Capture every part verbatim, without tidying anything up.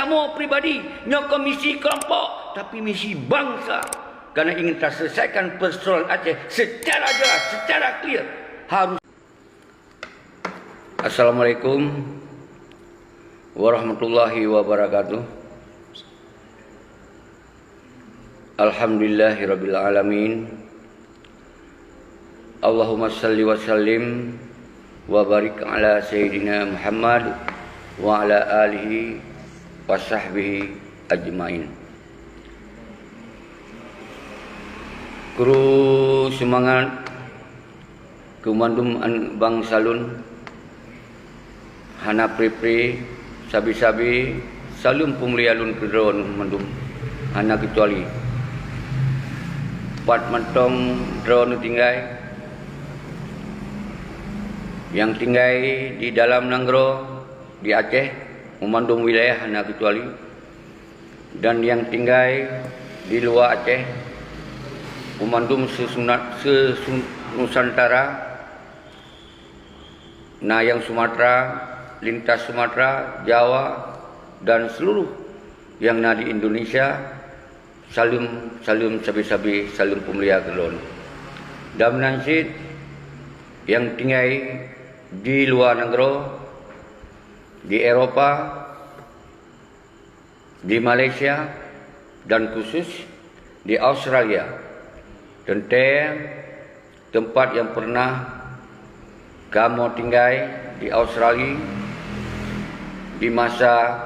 Kamoe pribadi, nyoe kon misi kelompok, tapi misi bangsa. Karena ingin taselesaikan persoalan Aceh secara jelas, secara clear. Harus. Assalamualaikum warahmatullahi wabarakatuh. Alhamdulillahirabbil alamin. Allahumma salli wa sallim wa barik ala sayyidina Muhammad wa ala alihi wa sahbihi ajmain. Kru seumangat keu mandum an-, bansa lôn, hana pri-pri, sabe-sabe, saleuem peumulia lôn keu droeneuh mandum, hana keucuali. Pat mantong droeneuh tinggai, nyang tinggai di dalam nanggroe, di Aceh, u mandum wilayah hana keucuali, dan nyang tinggai di luwa Aceh, u mandum sesunat-, sesu-, Nusantara, na nyang Sumatera, lintas Sumatera, Jawa, dan seluruh nyang na di Indonesia, saleuem, saleuem sabe-sabe, saleuem peumulia keu lôn. Dan meunan cit nyang tinggai di luwa nanggroe, di Eropa, di Malaysia, dan khusus di Australia. Teuntée teumpat nyang pernah kamoe tinggai di Australia di masa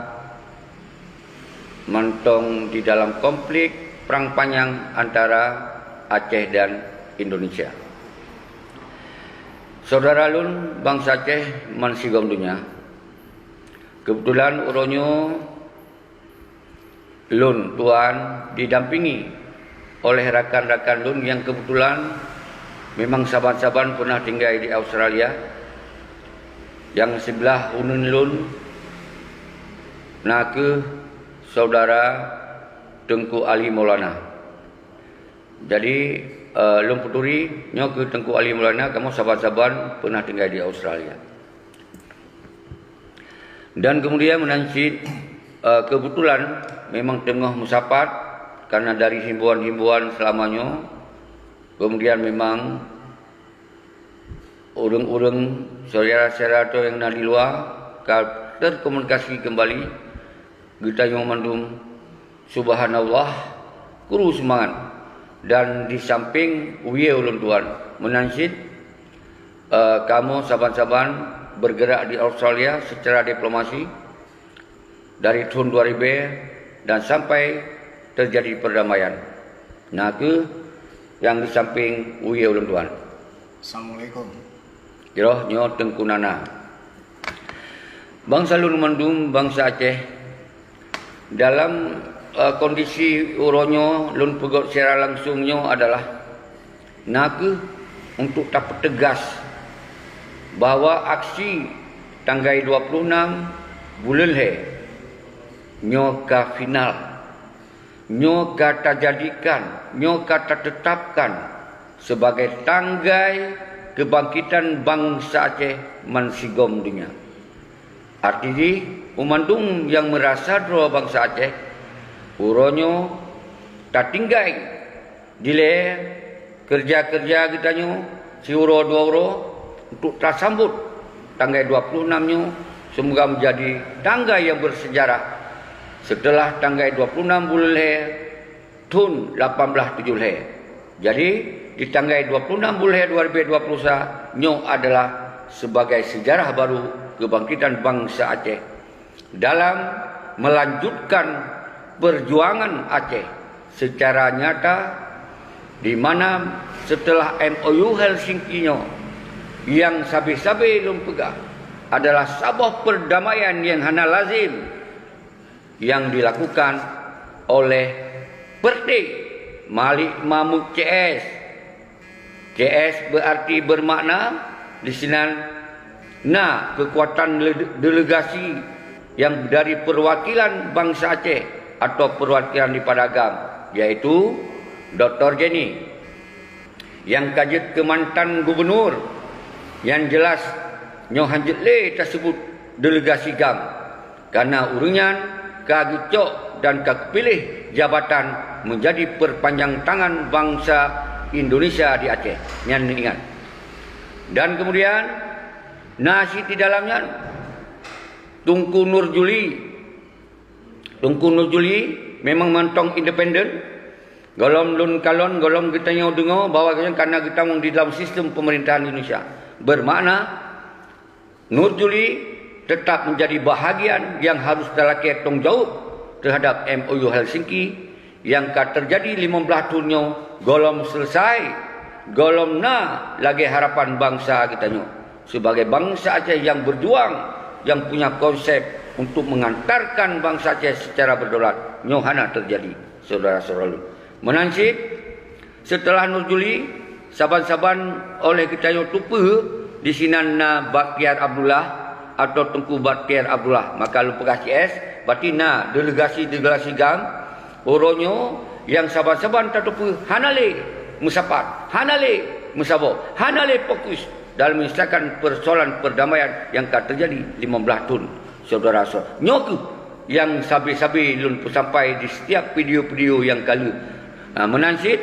mantong di dalam konflik prang panyang antara Aceh dan Indonesia. Syedara lôn bansa Aceh man sigom donya, keubeutulan uroe nyoe lôn tuan didampingi oleh rakan-rakan lôn nyang keubeutulan memang saban-saban peunah tinggai di Australia. Nyang siblah uneuen lôn na kheueh Syedara Teungku Ali Maulana. Jadi, eh, lôn peuturi, nyoe kheueh Teungku Ali Maulana, kamoe saban-saban peunah tinggai di Australia. Dan keumudian meunan cit, eh, keubeutulan memang teungoh meusapat, karna dari himbauan-himbauan seulama nyoe, keumudian memang ureuëng-ureuëng, syedara-syedara droe nyang na di luwa ka terkomunikasi keumbali. Geutanyoe mandum, subhanallah, kru seumangat. Dan di samping, wie ulôn tuan, meunan cit, eh, kamoe saban-saban bergerak di Australia secara diplomasi dari tahun dua ribu dan sampai terjadi perdamaian. Na kheueh nyang di samping, wie ulôn tuan. Assalamualaikum. Jroh nyoe Teungku Nana. Bansa lôn mandum, bansa Aceh, dalam, eh, kondisi uroe nyoe lôn peugét secara langsung nyoe adalah na kheueh untuk tapeutegas bahwa aksi tanggai dua puluh enam buleuen lhée nyoe ka final. Nyoe ka tajadikan, nyoe ka tateutapkan sibagai tanggai keubangkitan bansa Aceh man sigom donya. Arti jih, u mandum nyang meurasa droe bansa Aceh, uroe nyoe tatinggai dilée keureuja-keureuja geutanyoe siuroe dua uroe untuk tasambot tanggai dua puluh enam nyoe, seumoga meujadi tanggai nyang beureusejarah seuteulah tanggai dua puluh enam buleuen lhée thon lapan blaih tujoh lhée. Jadi, di tanggai dua puluh enam buleuen lhée dua ribu dua puluh sa nyoe adalah sibagai seujarah baru keubangkitan bansa Aceh dalam meulanjutkan peujuangan Aceh seucara nyata, di mana seuteulah M O U Helsinki nyoe nyang sabe-sabe lôn peugah adalah saboh peurdamaian nyang hana lazem nyang dilakukan oleh Perdeh Malik Mahmud C S. C S berarti bermakna di sinan na keukuatan le-, delegasi nyang dari peuwakilan bansa Aceh atau peuwakilan daripada GAM, yaitu Doktor Jenny, nyang ka jeuet keu mantan gubunur. Nyang jeulaih nyoe hana jeuet lé taseubut delegasi GAM, karna ureuëng nyan ka geucok dan ka geupiléh jabatan menjadi perpanjang tangan bangsa Indonesia di Aceh. Nyan neuingat. Dan kemudian, na cit di dalam nyan, Teungku Nur Juli. Teungku Nur Juli memang mantong independen. Gohlom lôn kalon, gohlom geutanyoe deungoe bahwa geutanyoe karena geutamong di dalam sistem pemerintahan Indonesia. Bermakna, Nur Juli tetap menjadi bahagian yang harus talakée tanggung jaweueb terhadap M O U Helsinki nyang ka teujadi limong blaih thon nyoe gohlom seuleusoe, gohlom na lagée harapan bansa geutanyoe. Sibagai bansa Aceh nyang berjuang, nyang punya konsep untuk mengantarkan bansa Aceh secara berdaulat, nyoe hana teujadi, syedara-syedara lôn. Meunan cit, seuteulah Nur Juli, saban-saban oleh geutanyoe teupeue disinan na Bakhtiar Abdullah atau Teungku Bakhtiar Abdullah, maka lôn peugah C S, berarti na delegasi-delegasi GAM, uroe nyoe nyang saban-saban tateupeue hana lé meusapat, hana lé meusaboh, hana lé fokus dalam menyelesaikan persoalan perdamaian nyang ka teujadi limong blaih thon, syedara-syedara. Nyoe kheueh nyang sabe-sabe lôn peusampai di setiap video-video nyang ka lheueh. Ha, meunan cit,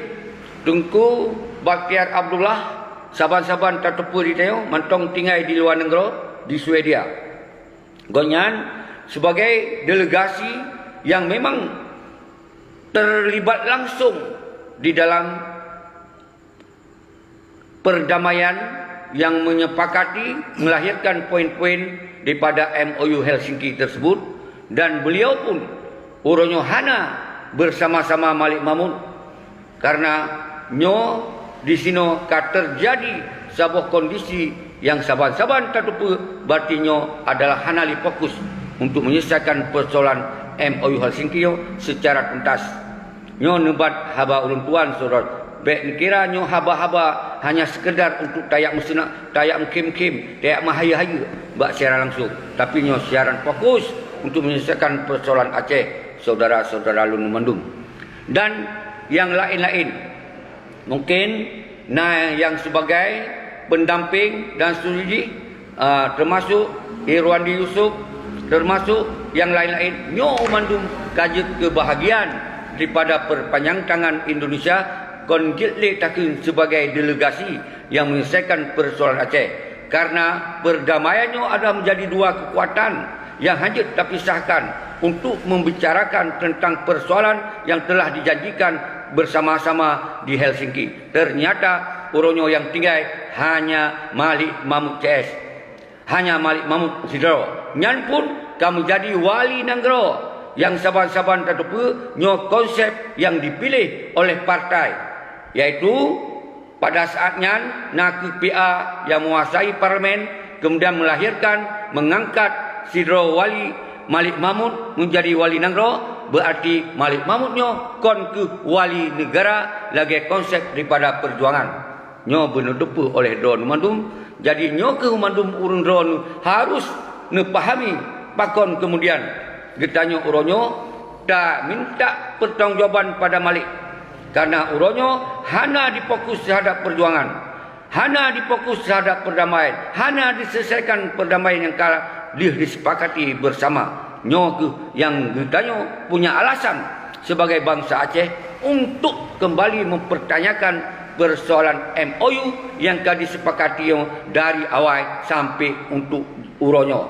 Teungku Bakhtiar Abdullah saban-saban tateupeue di tanyoe mantong tinggai di luwa nanggroe, di Swedia. Gobnyan sibagai delegasi nyang memang terlibat langsung di dalam perdamaian nyang menyepakati melahirkan poin-poin daripada M O U Helsinki tersebut, dan beliau pun uroe nyoe hana bersama-sama Malik Mahmud, karena nyoe disinoe ka teujadi saboh kondisi nyang saban-saban tateupeue, berarti nyoe adalah hana lé fokus untuk menyelesaikan persoalan M O U Helsinki nyoe secara tuntas. Nyoe neubat haba ulôn tuan, syedara. Bék neukira nyoe haba-haba hanya sekedar untuk tajak meuseunak, tajak meukhém-khém, tajak meuhayeue-hayeue bak siaran langsung. Tapi nyoe siaran fokus untuk menyelesaikan persoalan Aceh, syedara-syedara lôn mandum. Dan nyang laén-laén. Mungkin na nyang sibagai pendamping dan seterusnya jih, ah, termasuk Irwandi Yusuf, termasuk nyang laén-laén. Nyoe mandum ka jeuet keu bahagian daripada perpanjang tangan Indonesia, kon jeuet lé takheun sibagai delegasi nyang menyelesaikan persoalan Aceh. Karena perdamaian nyoe adalah menjadi dua kekuatan nyang hana jeuet tapisahkan untuk membicarakan tentang persoalan yang telah dijanjikan bersama-sama di Helsinki. Ternyata, uroe nyoe nyang tinggai hanya Malik Mahmud C S. Hanya Malik Mahmud sidroe. Nyan pun ka meujadi wali nanggroe nyang saban-saban tateupeue nyoe konsep nyang dipiléh oleh partai, yaitu pada saat nyan, na kheueh P A nyang menguasai parlemen, kemudian melahirkan, mengangkat sidroe wali Malik Mahmud menjadi wali nanggroe, berarti Malik Mahmud nyoe kon kheueh wali negara lagée konsep daripada perjuangan. Nyoe beuneuteupeu oleh droeneuh mandum, jadi nyoe kheueh mandum ureuëng droeneuh harus neupahami pakon kemudian geutanyoe uroe nyoe taminta pertanggungjawaban pada Malik. Karena uroe nyoe hana difokus terhadap perjuangan, hana difokus terhadap perdamaian, hana diselesaikan perdamaian nyang ka lheueh disepakati bersama. Nyoe kheueh nyang geutanyoe punya alasan sebagai bansa Aceh untuk kembali mempertanyakan persoalan M O U nyang ka disepakati nyoe dari awai sampai untuk uroe nyoe.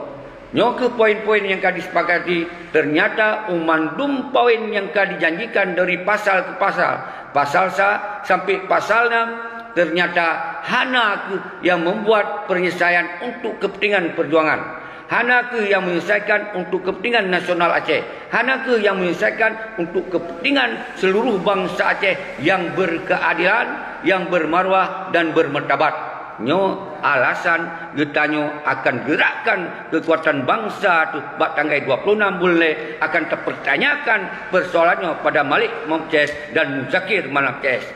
Nyoe kheueh poin-poin nyang ka disepakati, ternyata u mandum poin nyang ka dijanjikan dari pasal ke pasal, pasal sa sampai pasal enam, ternyata hana kheueh nyang membuat penyelesaian untuk kepentingan perjuangan. Hana kheueh nyang menyelesaikan untuk kepentingan nasional Aceh. Hana kheueh nyang menyelesaikan untuk kepentingan seluruh bansa Aceh nyang berkeadilan, nyang bermaruah dan bermartabat. Nyoe alasan geutanyoe akan geurakkan keukuatan bansa teuh bak tanggai dua puluh enam buleuen lhée akan tapertanyakan persoalan nyoe pada Malik Mahmud C S dan Muzakir Manaf C S.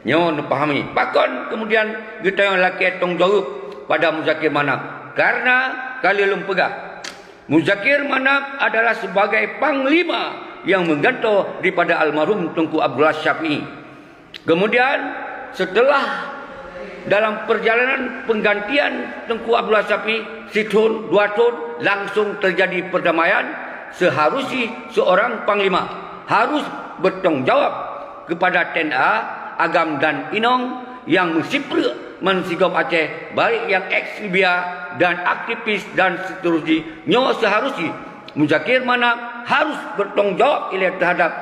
Nyoe neupahami, pakon kemudian geutanyoe lakée tanggung jaweueb pada Muzakir Manaf? Karena ka lheueh lôn peugah, Muzakir Manaf adalah sebagai panglima nyang meugantoe daripada almarhum Teungku Abdullah Syafi'i. Kemudian, setelah dalam perjalanan penggantian Teungku Abdullah Syafi'i, sithon, dua thon, langsung terjadi perdamaian, Seharusnya seorang panglima harus bertanggung jawab kepada T N A, agam dan inong nyang meusipreuk bansigom Aceh, baik nyang eks Libya dan aktivis dan seterusnya. Nyoe seharusnya Muzakir Manaf harus bertanggung jawab ilée terhadap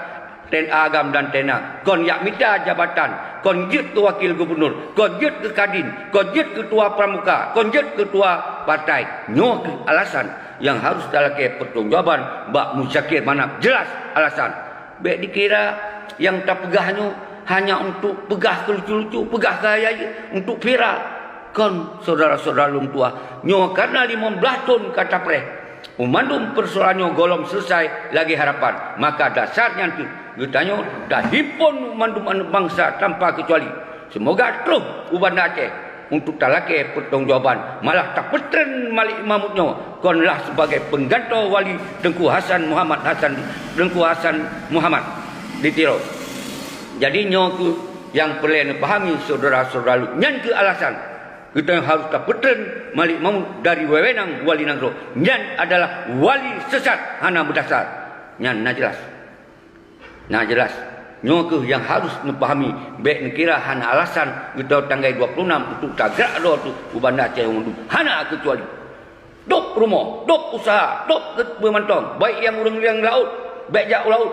T N A agam dan T N A. Kon jak mita jabatan, kon jeuet keu wakil gubernur, kon jeuet keu kadin, kon jeuet keutua pramuka, kon jeuet keutua partai. Nyoe kheueh alasan nyang harus talakée pertanggungjawaban bak Muzakir Manaf. Jelas alasan. Bék dikira nyang tapeugah nyoe hanya untuk peugah keu lucu-lucu, peugah keu hayeu, untuk viral. Kon, syedara-syedara lôn tuha, nyoe karna limong blaih thon ka tapreh. Meumandum peusoalan nyoe gohlom seuleusai lagée harapan. Maka dasar nyan kheueh geutanyoe tahimpon mandum aneuk bansa tanpa keucuali. Seumoga troh u Banda Aceh untuk talakée pertanggungjawaban, malah tapeutren Malik Mahmud nyoe kon lah sebagai penggantoe wali Teungku Hasan Muhammad Hasan, Teungku Hasan Muhammad di Tiro. Jadi nyoe kheueh nyang peureulée neupahami syedara-syedara lôn. Nyan kheueh alasan geutanyoe harôh tapeutren Malik Mahmud dari wewenang wali nanggroe. Nyan adalah wali sesat, hana meudasar. Nyan na jeulaih. Na jeulaih. Nyoe kheueh nyang harôh neupahami, bék neukira hana alasan geutanyoe tanggai dua ploh nam untuk tagrak droe teuh u Banda Aceh mandum. Hana keucuali. Dôb rumoh, dôb useuha, dôb beumantong, baik nyang ureuëng nyang laôt, bék jak u laôt.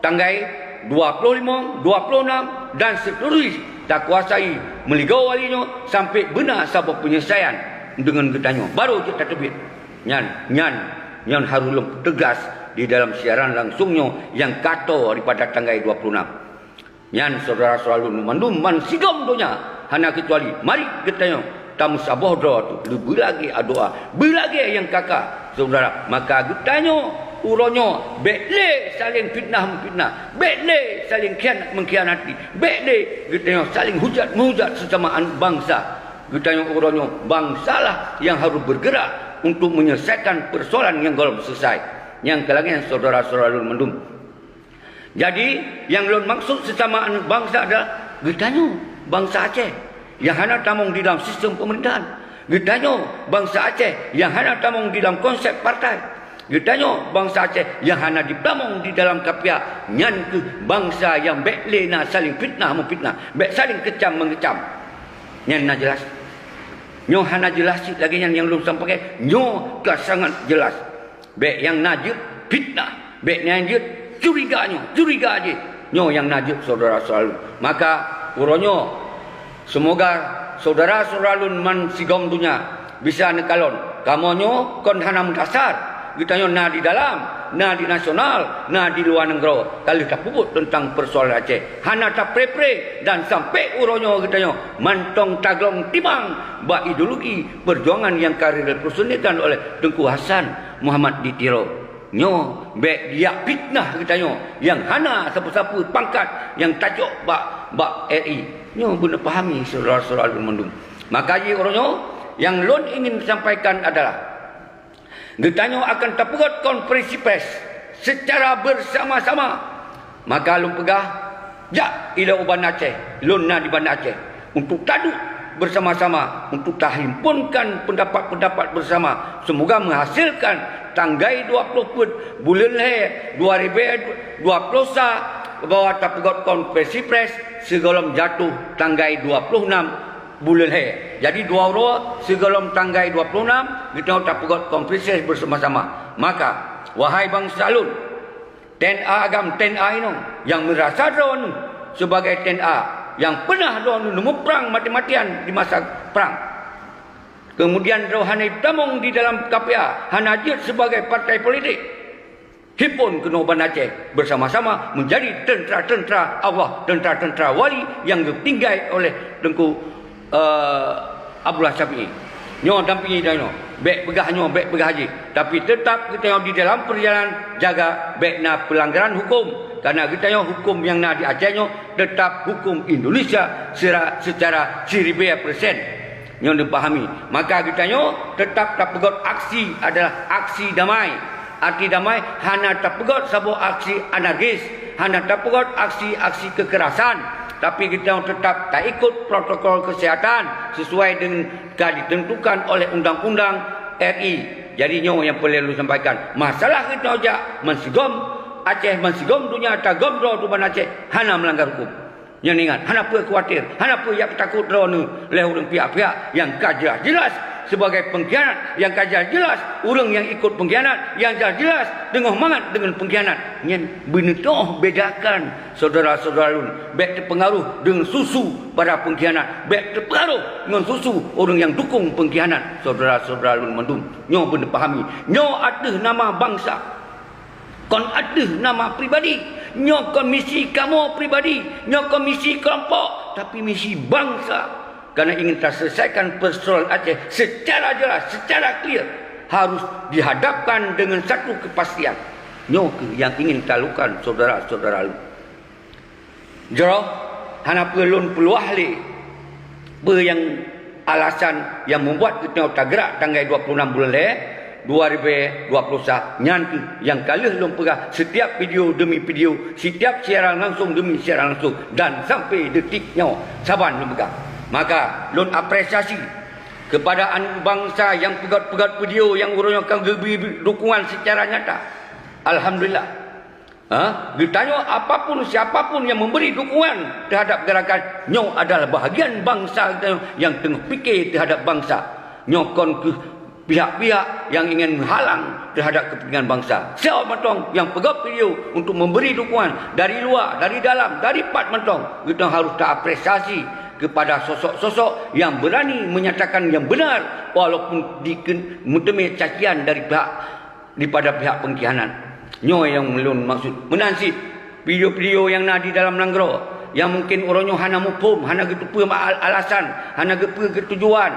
Tanggai dua ploh limong, dua ploh nam dan seuteurusnya takuasai meuligoe wali nyoe sampoe beuna saboh peunyeusaian deungon geutanyoe, barô jeuet tateubiet. Nyan, nyan, nyan harôh lôn peuteugas di dalam siaran langsong nyoe nyang ka tô daripada tanggai dua ploh nam. Nyan syedara-syedara lôn mandum bansigom donya, hana keucuali, mari geutanyoe tameusaboh droe teuh, leubeh lagée adoa, beulagée nyang ka-ka, syedara. Maka geutanyoe uroe nyoe bék lé saléng fitnah-meufitnah, bék lé saléng khianat-meukhianati, bék lé geutanyoe saléng hujat-meuhujat sesama aneuk bansa. Geutanyoe uroe nyoe bansalah nyang harôh beugeurak untuk meunyeuleusakan peusoalan nyang gohlom seuleusai. Nyang keu lagée nyan syedara-syedara lôn mandum. Jadi, nyang lôn maksud sesama aneuk bansa adalah geutanyoe bansa Aceh nyang hana tamong di dalam sistem pemerintahan. Geutanyoe bansa Aceh nyang hana tamong di dalam konsep partai. Geutanyoe bansa Aceh nyang hana jitamong di dalam kapiah. Nyan kheueh bansa nyang bék lé na saléng fitnah-meufitnah, bék saléng keucam-meungeucam. Nyan na jeulaih. Nyoe hana jeulaih cit lagée nyan nyang lôn sampaikan. Nyoe ka sangat jeulaih. Bék nyang na jeuet fitnah, bék nyang jeuet curiga nyoe, curiga jih. Nyoe nyang na jeuet syedara-syedara lôn. Maka uroe nyoe, seumoga syedara-syedara lôn bansigom donya bisa neukalon. Kamoe nyoe kon hana meudasar. Geutanyoe na di dalam, na di nasional, na di luwa nanggroe. Ka lheueh tapeubuet teuntang peusoalan Aceh. Hana tapré-pré dan sampoe uroe nyoe geutanyoe mantong taglong timang bak ideologi peujuangan nyang ka direpresentasikan oleh Teungku Hasan Muhammad di Tiro. Nyoe bék dijak fitnah geutanyoe nyang hana sapeue-sapeue pangkat nyang tacok bak, bak R I. Nyoe beuneuh pahami syedara-syedara lôn mandum. Maka jih uroe nyoe nyang lôn ingin sampaikan adalah geutanyoe akan tapeugét konferensi pers seucara beusama-sama. Maka lôn peugah, jak ilée u Banda Aceh, lôn na di Banda Aceh, untuk taduek beusama-sama, untuk tahimpunkan peundapat-peundapat beusama. Seumoga meuhasélkan tanggai dua ploh peuet buleuen lhée dua ribée dua ploh sa bahwa tapeugét konferensi pers sigohlom jatoh tanggai dua ploh nam buleuen lhée. Jadi dua uroe sigohlom tanggai dua ploh nam geutanyoe tapeugét konferensi beusama-sama. Maka, wahai bansa lôn, T N A agam, T N A inong nyang meurasa droeneuh sibagai T N A nyang peunah droeneuh neumuprang maté-matéan di masa prang. Keumudian droe hana jitamong di dalam kapiah, hana jeuet sibagai partai politik. Himpon keunoe Banda Aceh beusama-sama meunjadi teuntra-teuntra Allah, teuntra-teuntra wali nyang geutinggai oleh Teungku, eh, Abdullah Syafi'i. Nyoe dampingi tanyoe, bék peugah nyoe, bék peugah jih, tapi teutap geutanyoe di dalam peurjalanan jaga bék na peulanggaran huköm, kareuna geutanyoe huköm nyang na di Aceh nyoe teutap huköm Indonesia sera-, seucara siribée persen. Nyoe neupahami. Maka geutanyoe teutap tapeugét aksi adalah aksi damai. Aksi damai hana tapeugét saboh aksi anarkis, hana tapeugét aksi-aksi keukerasan, tapi geutanyoe teutap taikot protokol keuseuhatan sisuai deungon ka ditentukan oleh undang-undang R I. Jadi nyoe nyang peureulée lôn sampaikan, masalah geutanyoe jak meusigom Aceh, meusigom donya tagom droe teuh ban Aceh hana meulanggar huköm. Nyan ingat, hana peue khawatir, hana peue jak peutakot droeneuh lé ureuëng pihak-pihak nyang ka jeulaih-jeulaih sibagai pengkhianat, nyang ka jeulaih-jeulaih ureuëng nyang ikot pengkhianat, nyang jeulaih-jeulaih teungoh mangat deungon pengkhianat. Nyan beuneutoh bedakan, syedara-syedara lôn, bék teupeungaruh deungon susu para pengkhianat, bék teupeungaruh ngon susu ureuëng nyang dukong pengkhianat, syedara-syedara lôn mandum. Nyoe beuneuh pahami, nyoe ateueh nama bansa. Kon ateueh nama pribadi. Nyoe kon misi kamoe pribadi, nyoe kon misi keulompok, tapi misi bansa. Karena ingin taselesaikan persoalan Aceh secara jelas, secara clear, harus dihadapkan dengan satu kepastian. Nyoe keuh nyang ingin talakukan, syedara-syedara lôn. Jroh hana peue lôn peuluah lé peue nyang alasan nyang membuat geutanyoe tageurak tanggai dua puluh enam buleuen lhée dua ribée dua puluh sa, nyan keuh nyang ka lheueh lôn peugah setiap video demi video, setiap siaran langsung demi siaran langsung, dan sampai detik nyoe saban lôn peugah. Maka lôn apresiasi kepada aneuk bansa nyang peugét-peugét video nyang uroe nyoe ka geubri dukungan secara nyata. Alhamdulillah. Ha? Geutanyoe apapun, siapapun yang memberi dukungan terhadap gerakan nyoe adalah bahagian bansa geutanyoe yang teungoh pike terhadap bansa. Nyoe kon keuh pihak-pihak yang ingin menghalang terhadap kepentingan bansa. Siapa mantong yang peugét video untuk memberi dukungan dari luar, dari dalam, dari pat mantong, geutanyoe harus taapresiasi kepada sosok-sosok yang berani menyatakan yang benar walaupun diken-, meuteumé cacian dari pihak daripada pihak pengkhianat. Nyoe nyang lôn maksud. Meunan cit, video-video nyang na di dalam nanggroe, nyang mungken uroe nyoe hana muphom, hana geuteupeue ma-, al-, alasan, hana geuteupeue keutujuan.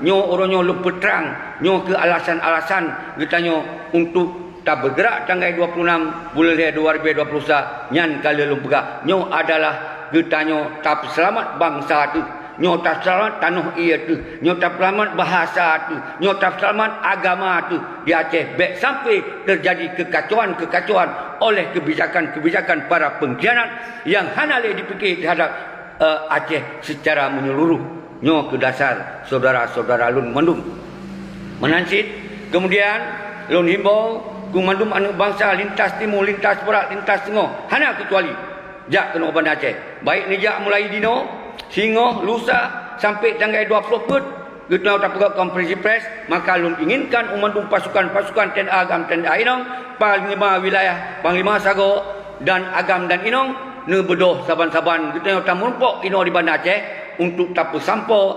Nyoe uroe nyoe lôn peutrang, nyoe keuh alasan-alasan geutanyoe untuk tabeugerak tanggai dua puluh enam buleuen lhée dua ribée dua puluh sa nyan ka lheueh lôn peugah. Nyoe adalah geutanyoe tapeuseulamat bansa teuh. Nyoe taseulamat tanoh ié teuh, nyoe taseulamat bahasa teuh, nyoe taseulamat agama teuh di Aceh. Bék sampai teujadi keukacauan-keukacauan oleh kebijakan-kebijakan para pengkhianat nyang hana lé jipike teuhadap, eh, Aceh seucara meunyeuluruh. Nyoe keuh dasar syedara-syedara lôn mandum. Meunan cit, keumudian lôn himbau keu mandum aneuk bansa lintas timu, lintas barat, lintas teungoh, hana keucuali. Jak keunoe Banda Aceh. Baik neujak mulai dinoe, singoh, lusa, sampai tanggai dua ploh peuet, geutanyoe tapeugét konferensi pers, maka lôn inginkan u mandum pasukan-pasukan T N A agam T N A inong, panglima wilayah, panglima sagoe, dan agam dan inong, neubeudôh saban-saban geutanyoe tameurumpok inoe di Banda Aceh untuk tapeusampoe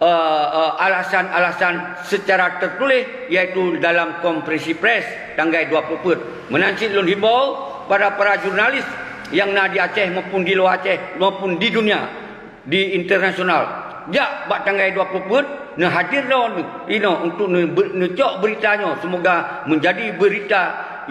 eh, eh, alasan-alasan secara tertulis, yaitu dalam konferensi pers tanggai dua ploh peuet. Meunan cit lôn himbau para-para jurnalis nyang na di Aceh maupun di luwa Aceh maupun di dunia, di internasional, jak bak tanggai dua ploh peuet neuhadir droeneuh inoe untuk neube-, neucok beurita nyoe. Semoga menjadi beurita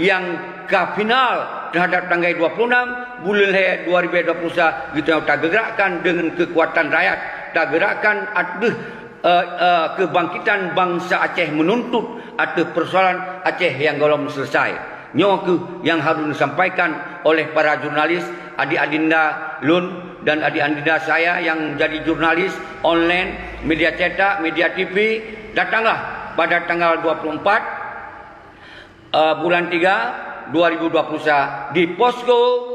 nyang ka final teuhadap tanggai dua ploh enam buleuen lhée dua ribée dua ploh sa geutanyoe tageugerakkan deungon keukuatan rakyat, tageugerakkan ateueh, eh, eh, keubangkitan bansa Aceh meununtut ateueh peusoalan Aceh nyang gohlom seuleusai. Nyoe keuh nyang harôh neusampaikan oleh para jurnalis, adik adinda lôn dan adik adinda saya nyang jadi jurnalis online, media cetak, media T V, datanglah pada tanggal dua puluh empat eh, bulan tiga dua ribu dua puluh sa di posko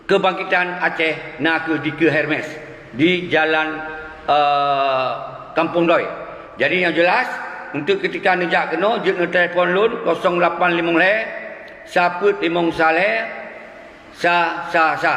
kebangkitan Aceh nakeuh di Keu Hermes di jalan, eh, Kampung Doi. Jadi nyang jelas, untuk ketika neujak keunoe, jeuet neutelepon lôn kosong lapan limong lhée, sapeuet limong sa lhée, sa, sa, sa.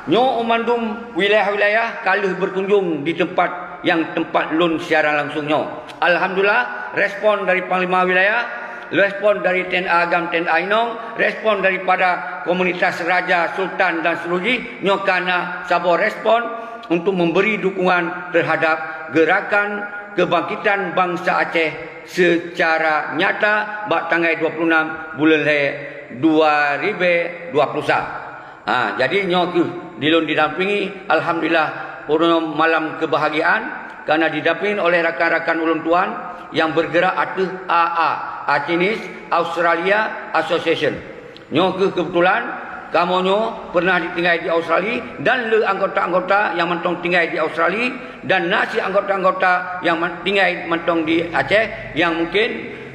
Nyoe u mandum wilayah-wilayah ka lheueh berkunjung di tempat nyang tempat lôn siaran langsung nyoe. Alhamdulillah, respon dari panglima wilayah, respon dari T N A agam T N A inong, respon daripada komunitas raja, sultan dan seluruh jih nyoe ka na saboh respon untuk memberi dukungan terhadap gerakan kebangkitan bansa Aceh secara nyata bak tanggai dua puluh enam buleuen lhée dua ribée dua puluh sa. Ha, jadi nyoe keuh di lôn didampingi, alhamdulillah, uroe nyoe malam kebahagiaan karena didampingi oleh rakan-rakan ulôn tuan yang bergerak ateueh A A, Achinese Australia Association. Nyoe keuh kebetulan Kamoe nyoe pernah tinggai di Australia dan le anggota-anggota nyang mantong tinggai di Australia dan na cit anggota-anggota nyang man-, tinggai mantong di Aceh nyang mungkin,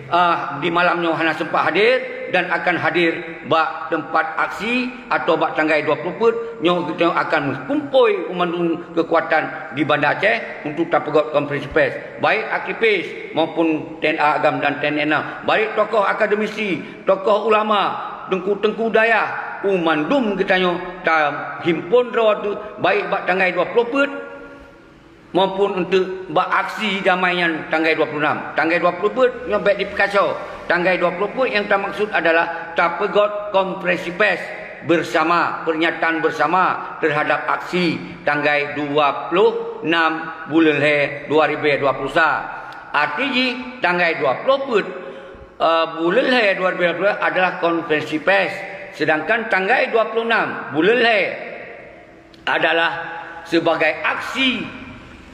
ah, di malam nyoe hana sempat hadir dan akan hadir bak teumpat aksi atau bak tanggai dua ploh peuet nyoe, geutanyoe akan meukumpôi mandum keukuatan di Banda Aceh untuk tapeugöt konferensi pers, baik aktivis maupun T N A agam dan T N A, baik tokoh akademisi, tokoh ulama, teungku-teungku dayah, u mandum geutanyoe tahimpon droe teuh, baik bak tanggai dua ploh peuet maupun untuk bak aksi damai nyan tanggai dua ploh nam. Tanggai dua ploh peuet nyoe bèk dipeukaco. Tanggai dua ploh peuet nyang tamaksud adalah tapeugöt konferensi pers bersama, pernyataan bersama terhadap aksi tanggai dua ploh nam buleuen lhèe dua ribèe dua ploh sa. Arti jih, tanggai dua ploh peuet, eh, buleuen lhèe dua ribèe dua ploh adalah konferensi pers, sedangkan tanggai dua ploh nam buleuen lhèe adalah sebagai aksi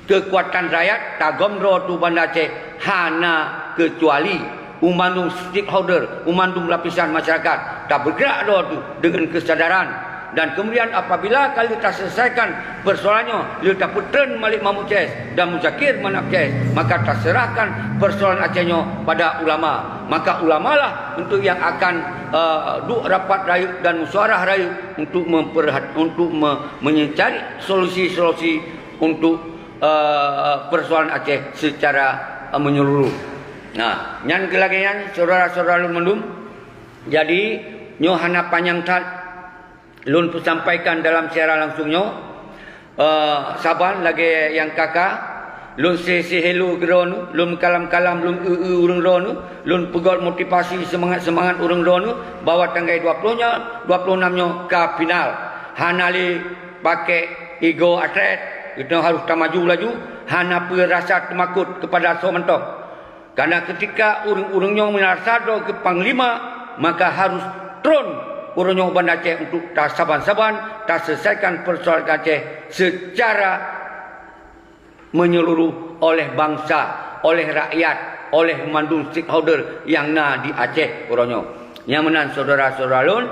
keukuatan rakyat tagöm droe teuh Banda Aceh hana keucuali u mandum stakeholder, u mandum lapisan masyarakat tabeugrak droe teuh deungon keusadaran. Dan kemudian apabila ka lheueh taselesaikan persoalan nyoe, lheueh tapeutreun Malik Mahmud C S dan Muzakir Manaf C S, maka taserahkan persoalan Aceh nyoe pada ulama. Maka ulamalah untuk nyang akan, eh, duek rapat rayeuk dan musyawarah rayeuk untuk memperhat-, untuk me-, mencari solusi-solusi untuk, eh, persoalan Aceh secara, eh, menyeluruh. Nah, nyan keuh lagèe nyan, syedara-syedara lôn mandum. Jadi, nyoe hana panyang that lôn peusampaikan dalam siaran langsung nyoe. Eh, saban lagèe nyang ka-ka, lôn say-say hello keu droeneuh, lôn meukalam-kalam, lôn eu-eu ureueng droeneuh, lôn peugöt motivasi seumangat-seumangat ureueng droeneuh bahwa tanggai dua ploh nyoe, dua ploh nam nyoe ka final. Hana lé pakai ego atlet, geutanyoe harôh tamaju laju, hana peue rasa teumakot keupada soe mantong. Karena ketika ureueng-ureueng nyoe meurasa droe keu panglima, maka harôh tron ureueng nyoe u Banda Aceh untuk tasaban-saban taselesaikan persoalan Aceh secara menyeluruh oleh bansa, oleh rakyat, oleh mandum stakeholder nyang na di Aceh uroe nyoe. Nyang meunan syedara-syedara lôn,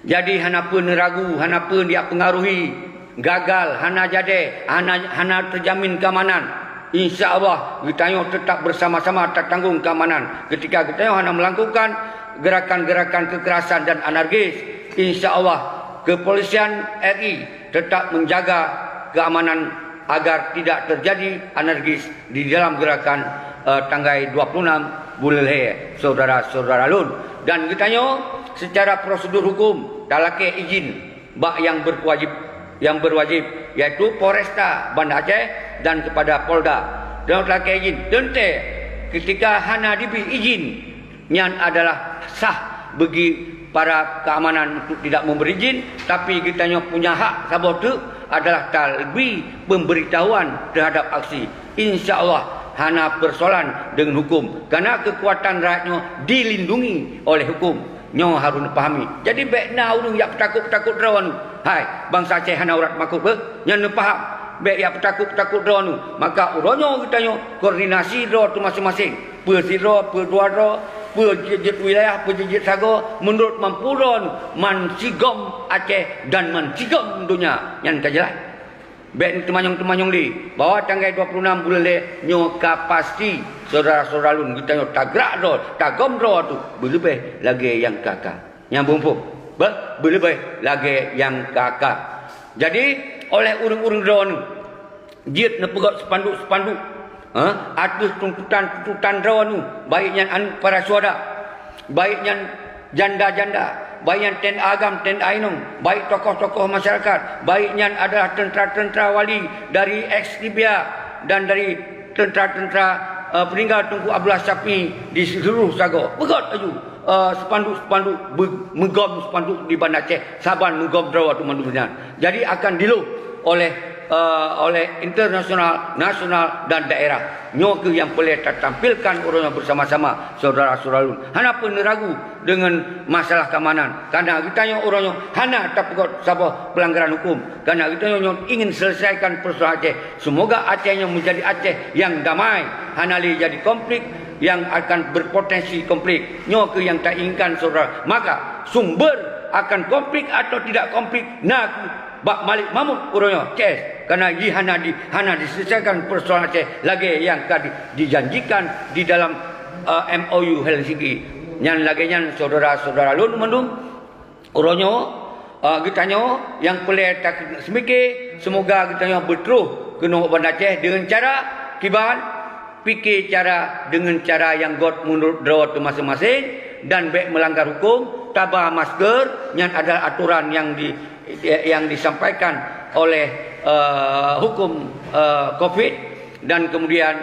jadi hana peue neuragu, hana peue dipengaruhi, gagal, hana jadi, hana, hana teujamin keamanan. Insya Allah, geutanyoe teutap beusama-sama tatanggong keamanan. Ketika geutanyoe hana meulakukan gerakan-gerakan kekerasan dan anarkis, insya Allah, kepolisian R I teutap menjaga keamanan agar tidak terjadi anarkis di dalam gerakan, eh, tanggai dua puluh enam buleuen lhèe, syedara-syedara lôn. Dan geutanyoe secara prosedur hukum talakèe izin bak nyang berwajib, nyang berwajib, yaitu Polresta Banda Aceh dan kepada Polda. Dan talakèe izin, teuntèe ketika hana dibri izin, nyan adalah sah bagi para keamanan untuk tidak memberi izin, tapi geutanyoe punya hak saboh teuk adalah tabri pemberitahuan terhadap aksi. Insya Allah hana persoalan deungon hukum, karena kekuatan rakyat nyoe dilindungi oleh hukum. Nyoe harôh neupahami. Jadi bèk na ureueng jak peutakot-peutakot droeneuh. Hai, bansa Aceh hana urat makot beuh. Nyan neupaham. Bèk jak peutakot-peutakot droeneuh. Maka uroe nyoe geutanyoe koordinasi droe teuh maséng-maséng. Peue sidroe, peue dua droe, peue jeuet-jeuet wilayah, peue jeuet-jeuet sagoe, meunurot mampu droeneuh, man sigom Aceh dan man sigom donya. Nyan ka jeulaih. Bèk teumanyong-teumanyong lé, bahwa tanggai dua puluh enam buleuen lhèe nyoe ka pasti, syedara-syedara lôn, geutanyoe tagrak droe, tagom droe teuh beuleubèh lagèe nyang ka-ka. Nyang beumpôh, beuh, beuleubèh lagèe nyang ka-ka. Jadi, oleh ureueng-ureueng droeneuh, jeuet neupeugöt spanduk-spanduk, ha, ateueh tuntutan-tuntutan droeneuh, baik nyan aneuk para syuhada, baik nyan janda-janda, baik nyan T N A agam, T N A inong, baik tokoh-tokoh masyarakat, baik nyan adalah teuntara-teuntara wali dari ex Libya dan dari teuntara-teuntara, eh, peuninggal Teungku Abdullah Syafi'i di seluruh sagoe. Peugöt laju, eh, spanduk-spanduk, be-, meugom spanduk di Banda Aceh, saban meugom droe teuh mandum nyan. Jadi akan dilôh oleh, eh, oleh internasional, nasional dan daerah. Nyoe keuh nyang peureulèe tatampilkan uroe nyoe beusama-sama, syedara-syedara lôn. Hana peue neuragu deungon masalah keamanan. Karena geutanyoe uroe nyoe hana tapeugöt saboh peulanggaran hukum. Karena geutanyoe nyoe ingin selesaikan persoalan Aceh. Semoga Aceh nyoe menjadi Aceh yang damai, hana lé jadi konflik yang akan berpotensi konflik. Nyoe keuh nyang tainginkan, syedara. Maka sumber akan konflik atau tidak konflik, na bak Malik Mahmud uroe nyoe, C S, karena jih hana di, hana diselesaikan persoalan Aceh lagée nyang ka di, dijanjikan di dalam, eh, M O U Helsinki. Nyan lagée nyan, syedara-syedara lôn mandum, uroe nyoe, eh, geutanyoe nyang peureulée taseumike, seumoga geutanyoe beutroh keunoe u Banda Aceh deungon cara kiban, pike cara deungon cara nyang göt meunurot droe teuh maséng-maséng dan bék meulanggar huköm, taba masker, nyan adalah atoran nyang di, nyang disampaikan oleh, eh, huköm, eh, covid, dan kemudian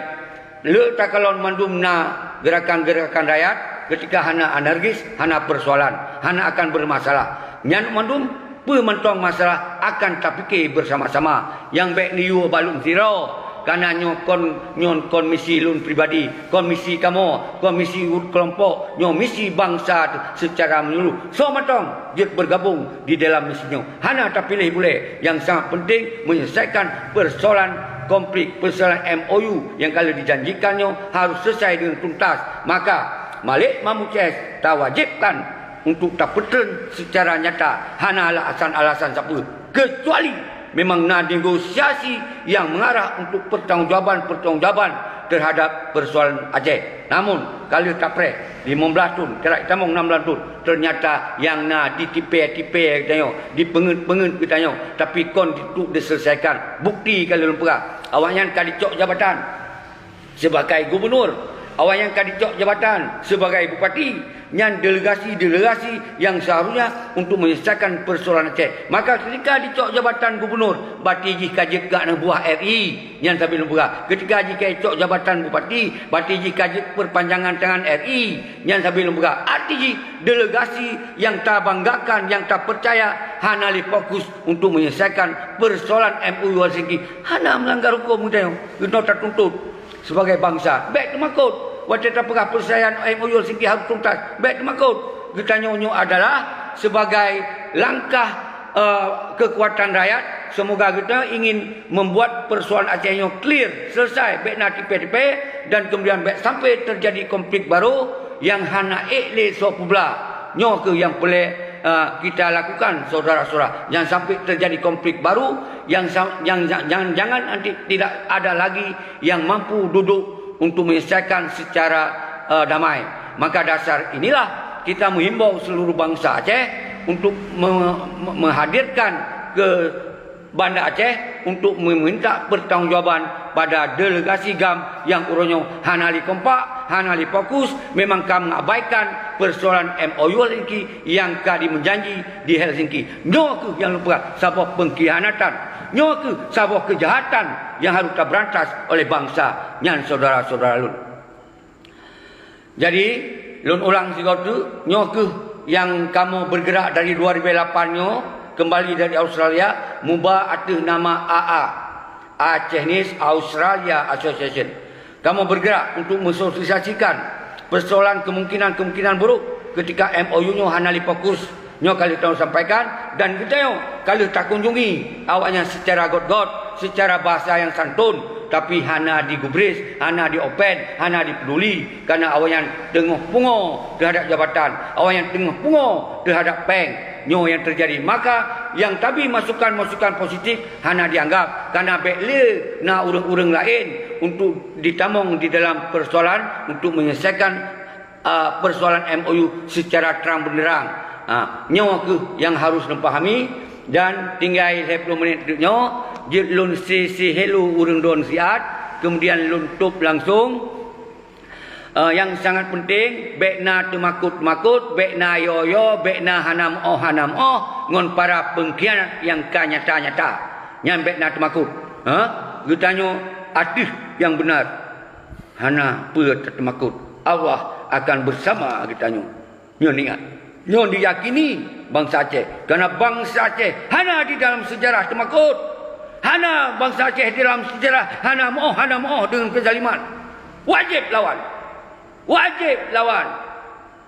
le takalon mandum na geurakan-geurakan rakyat ketika hana anarkis, hana persoalan, hana akan bermasalah. Nyan mandum peue mantong masalah akan tapike bersama-sama. Nyang bék neuyue bak lôn sidroe, kana nyoe kon, nyoe kon misi lôn pribadi, kon misi kamoe, kon misi kelompok, nyoe misi bansa secara menyeluruh. Soe mantong jeuet bergabung di dalam misi nyoe. Hana tapiléh bulée, nyang sangat penting menyelesaikan persoalan konflik, persoalan M O U nyang ka lheueh dijanjikan nyoe harus selesai dengan tuntas. Maka, Malik Mahmud C S tawajibkan untuk tapeutrön secara nyata, hana alasan-alasan sapeue, kecuali memang na negosiasi yang mengarah untuk pertanggungjawaban-pertanggungjawaban terhadap persoalan Aceh. Namun, ka lheueh tapreh limong blaih thon, kira tamong nam blaih thon, ternyata nyang na ditipée-tipée geutanyoe, dipeungeut-peungeut geutanyoe, tapi kon untuk diselesaikan. Bukti ka lheueh lôn peugah, awaknyan ka dicok jabatan sebagai gubunur, awaknyan ka dicok jabatan sebagai bupati, nyan delegasi-delegasi yang seharusnya untuk menyelesaikan persoalan Aceh. Maka ketika dicok jabatan gubunur, berarti jih ka jeuet keu aneuk buah R I, nyan sabe lôn peugah. Ketika jih ka dicok jabatan bupati, berarti jih ka jeuet perpanjangan tangan R I, nyan sabe lôn peugah. Arti jih, delegasi yang tabanggakan, yang tapercaya hana lé fokus untuk menyelesaikan persoalan M O U Helsinki, hana meulanggar huköm geutanyoe. Geutanyoe tatuntut sebagai bansa. Bék teumakot. Watée tapeugah perselesaian M O U Helsinki harus tuntas, bék teumakot. Geutanyoe nyoe adalah sebagai langkah, eh, kekuatan rakyat. Semoga geutanyoe ingin membuat persoalan Aceh nyoe clear, selesai, bék na tipée-tipée, dan kemudian bék sampai terjadi konflik baru nyang hana ék lé soe peublah. Nyoe kheueh nyang peureulée, eh, kita lakukan, syedara-syedara. Jangan sampai terjadi konflik baru, yang sa-, yang, yang, jangan nanti tidak ada lagi yang mampu duduk untuk menyelesaikan secara, eh, damai. Maka dasar inilah kita menghimbau seluruh bangsa Aceh untuk me-, me-, menghadirkan ke Banda Aceh untuk meminta pertanggungjawaban pada delegasi GAM yang uroe nyoe hana lé kompak, hana lé fokus, memang ka mengabaikan persoalan M O U Helsinki nyang ka dimenjanji di Helsinki. Nyoe kheueh nyang lôn peugah saboh pengkhianatan. Nyoe kheueh saboh keujahatan nyang harôh tabeurantas oleh bansa nyan, syedara-syedara lôn. Jadi, lôn ulang sigoe teuk, nyoe kheueh nyang kamoe bergerak dari dua ribu lapan nyoe, kembali dari Australia, muba ateueh nama A A, Acehnis Australia Association. Kamoe bergerak untuk mensosialisasikan persoalan kemungkinan-kemungkinan buruk ketika M O U nyoe hana lé fokus. Nyoe ka lheueh tasampaikan dan geutanyoe ka lheueh takunjungi awaknyan secara göt-göt, secara bahasa nyang santun, tapi hana digubris, hana diopen, hana dipeduli, karena awaknyan teungoh pungo teuhadap jabatan, awaknyan teungoh pungo teuhadap péng. Nyoe nyang teujadi. Maka, nyang tabi masukan-masukan positif hana dianggap, karena bék lé na ureuëng-ureuëng laén untuk ditamong di dalam persoalan untuk menyelesaikan, a, persoalan M O U secara terang benderang. Ha, nyoe kheueh nyang harôh neupahami, dan tinggai lhée ploh menit nyoe, jeuet lôn si, si hello ureuëng droen siat, kemudian lôn top langsung. Eh, nyang sangat penting, bék na teumakot-makot, bék na yo-yo, bék na hana meuoh-hana meuoh ngon para pengkhianat nyang ka nyata-nyata. Nyan bék na teumakot. Ha? Geutanyoe ateueh nyang beuna. Hana peue tateumakot. Allah akan bersama geutanyoe. Nyoe niat. Nyoe diyakini bansa Aceh. Karena bansa Aceh hana di dalam sejarah teumakot. Hana bansa Aceh di dalam sejarah hana meuoh, hana meuoh deungon keuzaliman. Wajéb lawan. Wajéb lawan.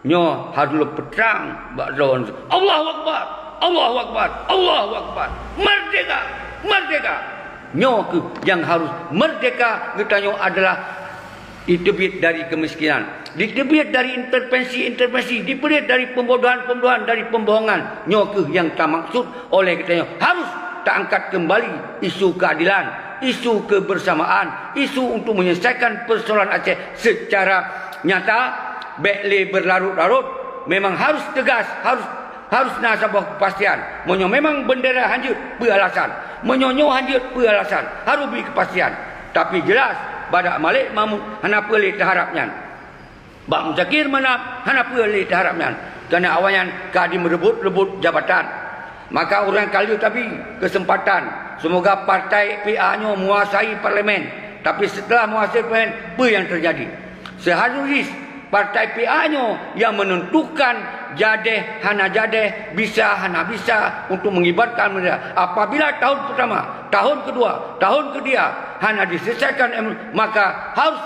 Nyoe harôh lôn peutrang bak droen. Allahu Akbar! Allahu Akbar! Allahu Akbar! Merdeka! Merdeka! Nyoe kheueh nyang harôh merdeka geutanyoe adalah Diteubiet dari kemiskinan, diteubiet dari intervensi-intervensi, diteubiet dari pembodohan-pembodohan, dari pembohongan. Nyoe keuh nyang tamaksud oleh geutanyoe harus taangkat kembali isu keadilan, isu kebersamaan, isu untuk menyelesaikan persoalan Aceh secara nyata, bék lé berlarut-larut. Memang harus tegas, harus, harus na saboh kepastian. Meunyoe memang bendera hanjeuet, peue alasan? Meunyoe nyoe hanjeuet, peue alasan? Harus bri kepastian. Tapi jelas, bak Malik Mahmud hana peue lé teuharab nyan. Bak Muzakir Manaf hana peue lé teuharab nyan. Karena awaknyan ka dimeureubot-reubot jabatan. Maka ureuëng ka lheueh tabi keuseumpatan. Seumoga partai P A nyoe meuwasai parlemen. Tapi seuteulah meuwasai parlemen, peue nyang teujadi? Seuharus jih partai P A nyoe nyang meunentukan jadéh hana jadéh, bisa hana bisa untuk mengibarkan bendera. Apabila tahun pertama, tahun kedua, tahun ketiga hana diselesaikan M O U, maka harus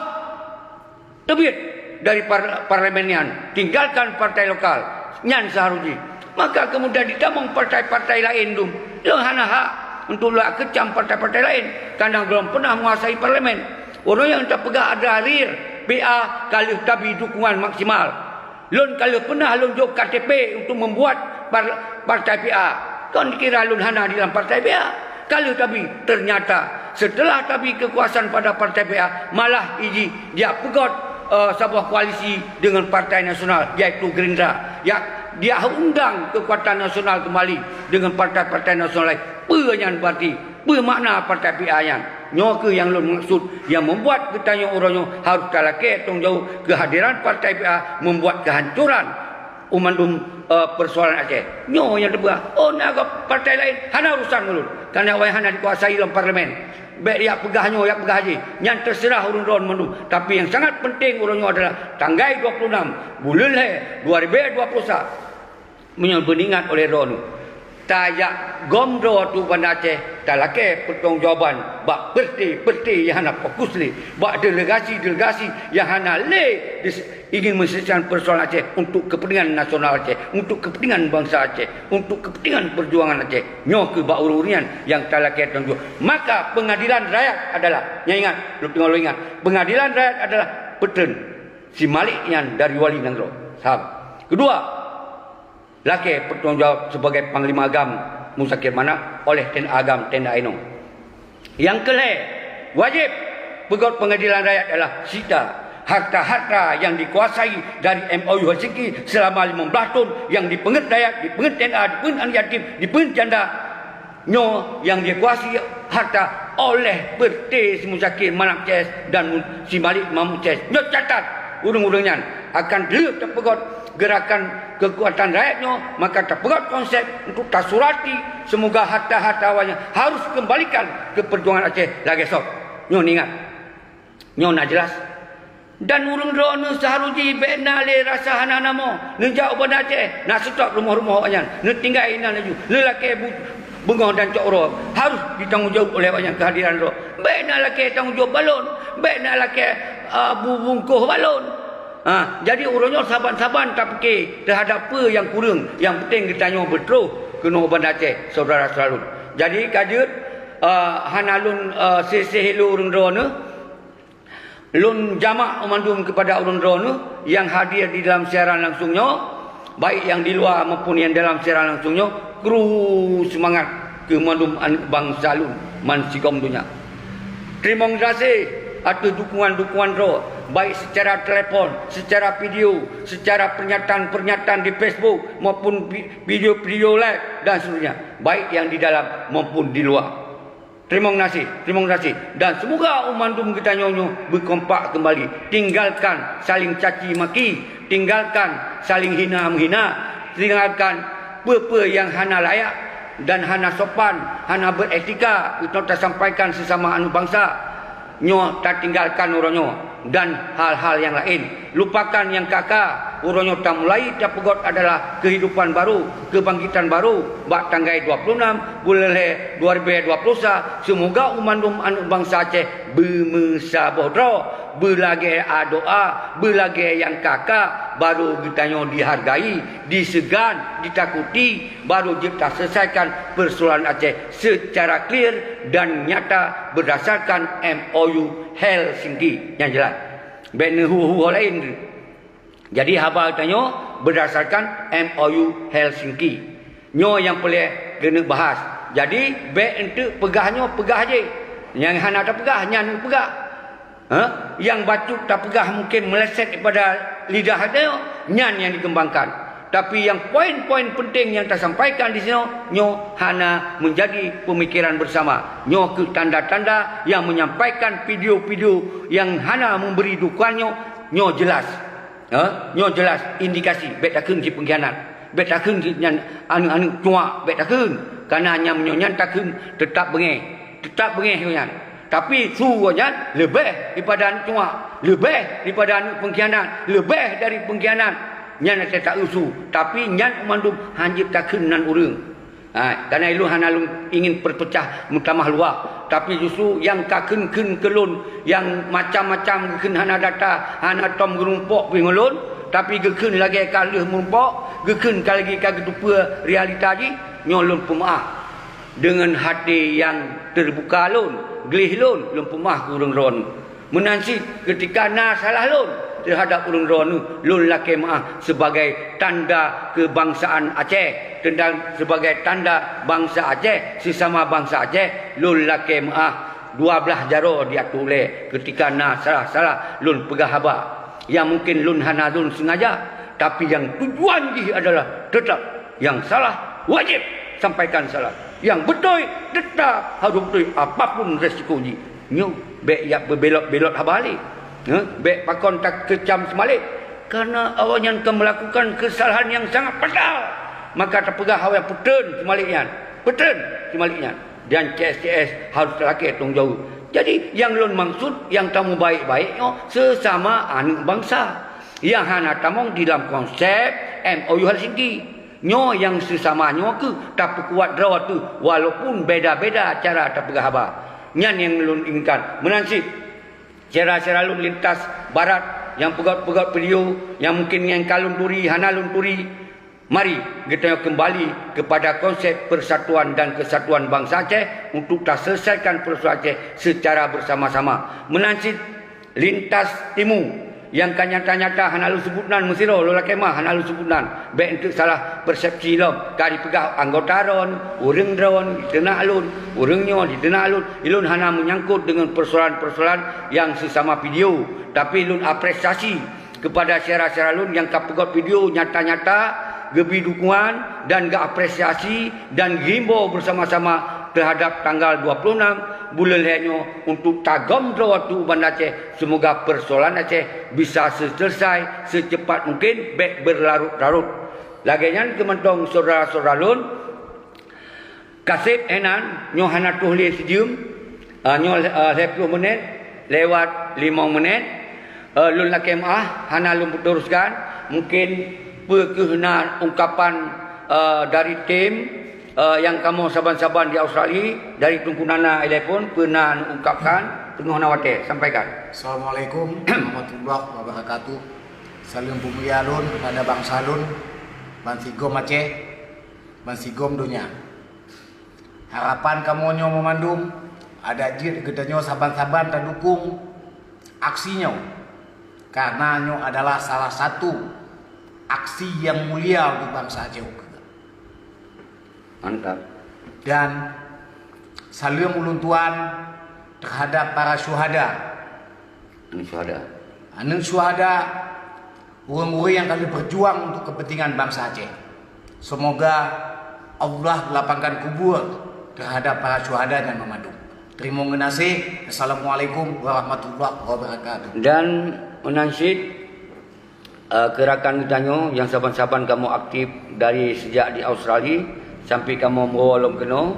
teubiet dari par-, parlemen nyan, tinggalkan partai lokal nyan seuharus jih. Maka kemudian ditamong partai-partai laén dum. Lôn hana hak untuk lôn keucam partai-partai laén, karena gohlom pernah menguasai parlemen. Ureuëng nyang tapeugah adalah real P A ka lheueh tabi dukungan maksimal. Lôn ka lheueh pernah lôn jok K T P untuk membuat par-, partai P A. Kon kira lôn hana di dalam partai P A. Ka lheueh tabi, ternyata setelah tabi kekuasaan pada partai P A, malah iji dia peugöt, eh, saboh koalisi dengan partai nasional, yaitu Gerindra. Ya, dia undang kekuatan nasional kembali dengan partai-partai nasional lain. Peue nyan berarti? Peue makna partai P A nyan? Nyoe keuh nyang lôn maksud, nyang membuat geutanyoe uroe nyoe harus talakée tanggung jaweueb keuhadiran partai P A membuat kehancuran u mandum, eh, persoalan Aceh. Nyoe nyang teupeugah, oh, na partai laén hana urusan ngon lôn, karena awai hana dikuasai lam parlemen. Bék yak peugah nyoe, yak peugah jih, nyan terserah ureuëng droe mandum. Tapi nyang sangat penting uroe nyoe adalah tanggai dua puluh enam buleuen lhée dua ribu dua puluh satu. Meunyoe beuingat oleh droeneuh, tajak gom droe teuh Banda Aceh, talakée peutanggung jawaban bak partai-partai nyang hana fokus lé, bak delegasi-delegasi nyang hana lé dis-, ingin menyelesaikan persoalan Aceh untuk kepentingan nasional Aceh, untuk kepentingan bansa Aceh, untuk kepentingan perjuangan Aceh. Nyoe keuh bak ureuëng-ureuëng nyan nyang talakée tanggung jawab. Maka pengadilan rakyat adalah, nyang ingat, lôn teungoh lôn ingat, pengadilan rakyat adalah peutreun si Malik nyan dari wali nanggroe. Saham. Kedua, lakée peutanggung jawab sebagai Panglima Agam Muzakir Manaf oleh T N A Agam, T N A inong. Nyang keulhée, wajéb peugöt pengadilan rakyat adalah sita harta-harta nyang dikuasai dari M O U Helsinki selama lima belas thon nyang dipeungét rakyat, dipeungét T N A, dipeungét aneuk yatim, dipeungét janda. Nyoe nyang dikuasai harta oleh partai si Muzakir Manaf C S dan si Malik Mahmud C S. Nyoe catat, ureuëng-ureuëng nyan akan lheueh tapeugöt gerakan kekuatan rakyat nyoe, maka tapeugöt konsep untuk tasurati, semoga harta-harta awaknyan harus kembalikan ke perjuangan Aceh lagée soe. Nyoe ingat. Nyoe na jelas. Dan ureuëng droeneuh seuharus jih bék na lé rasa hana namoe. Neujak u Banda Aceh, na seutôt rumoh-rumoh awaknyan. Neutinggai inan laju. Neulakée bu-, beungoh dan cok uroe. Harus ditanggung jawab oleh awaknyan keuhadiran droe. Bék na lakée tanggung jawab balon. Bék na lakée, ah, bu-, bungkôh balon. Ha, jadi uroe nyoe saban-saban tapike teuhadap peue nyang kureueng. Nyang penting geutanyoe beutroh keunoe u Banda Aceh, syedara-syedara lôn. Jadi ka jeuet, ah, hana lôn, ah, sé-sé lé ureuëng droeneuh. Lôn jamak mandum keupada ureuëng droeneuh nyang hadir di dalam siaran langsung nyoe, baik nyang di luwa maupun nyang dalam siaran langsung nyoe, kru seumangat keu mandum aneuëk bansa lôn ban sigom donya. Teurimong gaséh ateueh dukungan-dukungan droe, baik seucara telepon, seucara video, seucara pernyataan-pernyataan di Facebook maupun vi-, video-video live dan seterusnya, baik nyang di dalam maupun di luwa. Teurimong gaséh, teurimong gaséh. Dan seumoga u mandum geutanyoe nyoe beukompak keumbali. Tinggalkan saling caci maki, tinggalkan saling hina meuhina, tinggalkan peue-peue nyang hana layak dan hana sopan, hana beretika geutanyoe tasampaikan sesama aneuëk bansa. Nyoe tatinggalkan uroe nyoe. Dan hal-hal nyang laén. Lupakan nyang ka-ka, uroe nyoe tamulai tapeugöt adalah keuhidupan baru, keubangkitan baru, bak tanggai dua puluh enam buleuen lhée dua ribu dua puluh sa, seumoga u mandum aneuëk bansa Aceh beumeusaboh droe, beulagée doa, beulagée nyang ka-ka, baru geutanyoe dihargai, diseugan, ditakuti, baru jeuet taselesaikan persoalan Aceh seucara clear dan nyata beurdasarkan M O U Helsinki nyang jeulaih. Bék neuhu-hu laén. Jadi haba tanyoe berdasarkan M O U Helsinki. Nyoe nyang peureulée keuneuk bahas. Jadi bék enteuk peugah nyoe peugah jih. Nyang hana tapeugah nyan peugah. Ha? Nyang bacut tapeugah mungkin meleset daripada lidah tanyoe, nyan nyang dikembangkan. Tapi nyang poin-poin penting nyang tasampaikan di sinoe nyoe hana menjadi pemikiran bersama. Nyoe keuh tanda-tanda nyang menyampaikan video-video nyang hana memberi dukungan nyoe, nyoe jelas. Ha? Nyoe jelas indikasi bék takheun cit pengkhianat. Bék takheun cit nyan aneuëk-aneuëk cuak bék takheun. Karena nyang meunyoe nyan takheun teutap beungéh. Teutap beungéh nyan. Tapi su nyan leubeh daripada aneuëk cuak, leubeh daripada aneuëk pengkhianat, leubeh dari pengkhianat. Nyan hase taeu su, tapi nyan mandum hanjeuet takheun nan ureuëng. Ha, karena ilôn hana lôn ingin perpecah meutamah luah, tapi justru nyang ka kheun-kheun keu lôn, nyang macam-macam geukheun hana data, hana tom geurumpok pih ngon lôn, tapi geukheun lagée ka lheueh meurumpok, geukheun ka lagée ka geuteupeue realita jih, nyoe lôn peumeuáh. Deungon hati nyang teubuka lôn, gleh lôn, lôn peumeuáh keu ureuëng droeneueh. Meunan cit, keutika na salah lôn teuhadab ureuëng droeneueh, lôn lakée meuáh sibagai tanda keubangsaan Aceh, tanda sibagai tanda bansa Aceh, sisama bansa Aceh, lôn lakée meuáh. Dua blaih jaroe diatoe ulée keutika na salah-salah lôn peugah haba nyang mungken lôn hana lôn seungaja, tapi nyang tujuan jih adalah teutap nyang salah wajéb sampaikan salah, nyang beutôi teutap harôh beutôi apapun resiko jih. Nyoe bék jak beubelot-belot haba lé. Heh, bék pakon takeucam seumalek, karena awaknyan ka meulakukan keusalahan nyang sangat fatal. Maka tapeugah awaknyan peuteun seumalek nyan, peuteun seumalek nyan, dan C S C S harôh talakée tanggông jaweueb. Jadi, nyang lôn maksud, nyang tamubaék-baék nyoe seusama aneuëk bansa nyang hana tamong di dalam konsep M O U Helsinki. Nyoe nyang seusama nyoe keuh tapeukuat droe teuh, walaupun beda-beda cara tapeugah haba. Nyan nyang lôn inginkan. Meunan cit, syedara-syedara lôn lintas barat nyang peugét-peugét video nyang mungken nyang ka lôn turi, hana lôn turi, mari geutanyoe keumbali keupada konsep persatuan dan kesatuan bansa Aceh untuk taselesaikan persoalan Aceh secara bersama-sama. Meunan cit, lintas timu nyang ka nyata-nyata hana lôn seubut nan, meusidroe lôn lakée meuáh hana lôn seubut nan, bék enteuk salah persepsi lom, ka jipeugah anggota droen, ureuëng droen diteunak lôn, ureuëng nyoe diteunak lôn. Ilôn hana meunyangkot deungon persoalan-persoalan nyang seusama video, tapi lôn apresiasi keupada syedara-syedara lôn nyang ka peugét video nyata-nyata geubri dukungan dan geuapresiasi dan geuimbau beusama-sama teuhadap tanggal dua puluh enam buleuen lhée nyoe untuk tagom droe teuh u Banda Aceh. Seumoga persoalan Aceh bisa seuseuleusoe seucepat mungken, bék beularot-larot. Lagée nyan keuh mantong syedara-syedara lôn, ka seb hé nan, nyoe hana troh lé sijeuem, ah, nyoe, ah, lhée ploh menit lewat limong menit. Eh, lôn lakée meuáh hana lôn peuteruskan, mungken peu kheueh na ungkapan, eh, dari tim, eh, nyang kamoe saban-saban di Australia, dari Teungku Nana ilée phon, peu na neuungkapkan, teungoh na watée, sampaikan. Assalamualaikum warahmatullahi wabarakatuh. Saleuem peumulia lôn keupada bansa lôn, bansigom Aceh, bansigom donya. Harapan kamoe nyoe meumandum adak jeuet geutanyoe saban-saban tadukong aksi nyoe, karna nyoe adalah salah satu aksi nyang mulia untuk bansa Aceh ukeue. Mantap. Dan saleuem ulôn tuan teuhadap para syuhada. Aneuëk syuhada. Aneuëk syuhada, ureuëng-ureuëng nyang ka lheueh berjuang untuk kepentingan bansa Aceh. Semoga Allah lapangkan kubur terhadap para syuhada dan memandum. Terima kasih. Assalamualaikum warahmatullahi wabarakatuh. Dan meunan cit, eh, keu rakan geutanyoe nyang saban-saban kamoe aktif dari sejak di Australia sampai kamoe meuwoe lom keunoe,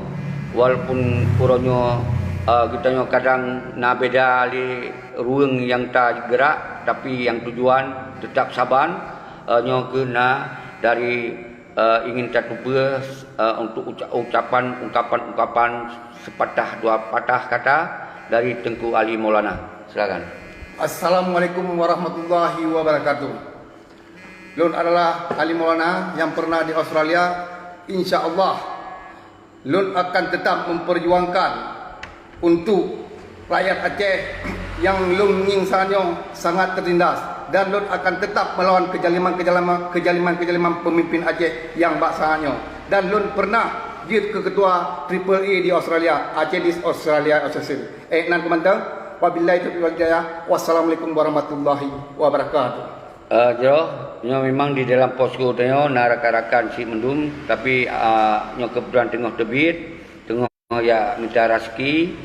walaupun uroe nyoe, eh, geutanyoe kadang na beda lé ruweueng nyang tageurak, tapi nyang tujuan teutap saban, eh, nyoe keuh na dari, eh, ingin tateupeue, eh, untuk uca-, ucapan, ungkapan-ungkapan sepatah dua patah kata dari Teungku Ali Maulana. Silakan. Assalamualaikum warahmatullahi wabarakatuh. Lôn adalah Ali Maulana nyang pernah di Australia. Insya Allah, lôn akan tetap memperjuangkan untuk rakyat Aceh Nyang lôn ngieng saat nyoe sangat teutindas dan lôn akan teutap meulawan keuzaliman-keuzaliman, keuzaliman-keuzaliman peumimpin Aceh nyang bak saat nyoe. Dan lôn peureunah jeuet keu keutua Triple A di Australia, Aceh Dis Australia Association. Eh, nan keuh mantong. Wabillahi taufiq wal hidayah. Wassalamualaikum warahmatullahi wabarakatuh. Eh, jroh, nyoe memang di dalam posko tanyoe na rakan-rakan cit mandum, tapi, ah, nyoe keubeutulan teungoh teubiet, teungoh ya mita raseuki,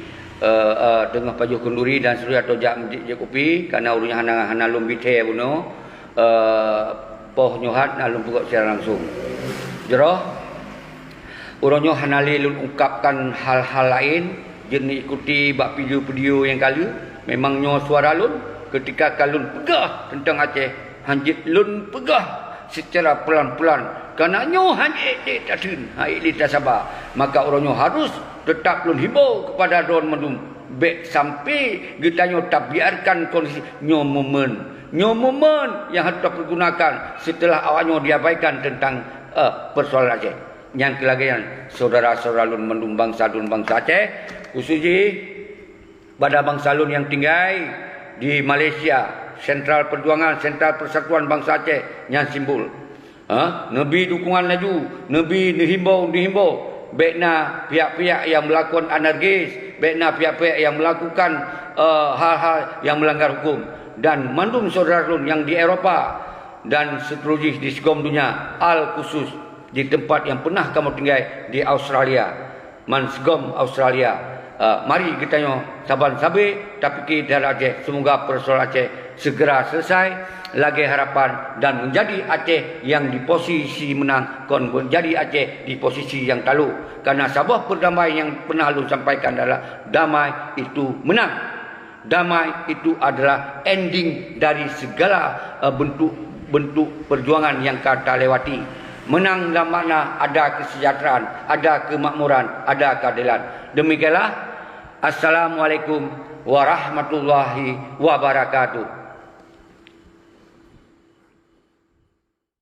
eh, eh, teungoh pajoh kheunduri dan seterusnya atau jak meujieb-jieb kupi, karena ureueng nyoe hana, hana lôn bi thee bunoe, eh, poh nyoe hat na lôn peugah secara langsung. Jroh, uroe nyoe hana lé lôn ungkapkan hal-hal laén, jeuet neuikuti bak video-video nyang ka lheueh. Memang nyoe suara lôn, keutika ka lôn peugah teuntang Aceh, hanjeuet lôn peugah seucara peulan-peulan, kareuna nyoe hana ék lé tatheun, hana ék lé tasaba. Maka uroe nyoe harôh teutap lôn himbô keupada droe mandum, bék sampoe geutanyoe tabiarkan kondisi nyoe momen. Nyoe momen nyang harôh tapeurgunakan seuteulah awak nyoe diabaikan teuntang, eh, peusoalan Aceh. Nyang keu lagée nyan, syedara-syedara lôn mandum bansa lôn bansa Aceh, khusos jih bada bansa lôn nyang tinggai di Malaysia, Sentral Perjuangan, Sentral Persatuan Bansa Aceh nyan simbol. Ha? Neubi dukungan laju, neubi neuhimbau, neuhimbau. Bék na pihak-pihak nyang meulakukan anarkis, bék na pihak-pihak nyang meulakukan, eh, hal-hal nyang meulanggar huköm. Dan mandum syedara lôn nyang di Eropa dan seuteurujih di sigom donya, al khusus di teumpat nyang peunah kamoe tinggai di Australia. Man sigom Australia, eh, mari geutanyoe saban sabe tapike dan Aceh, seumoga peusoalan Aceh segera selesai lagée harapan dan meunjadi Aceh nyang di posisi meunang, kon meunjadi Aceh di posisi nyang talo. Karena saboh peudamai nyang peunah lôn sampaikan adalah damai itu menang. Damai itu adalah ending dari segala, eh, bentuk-bentuk perjuangan nyang ka talewati. Menang dalam makna ada kesejahteraan, ada kemakmuran, ada keadilan. Demikianlah. Assalamualaikum warahmatullahi wabarakatuh.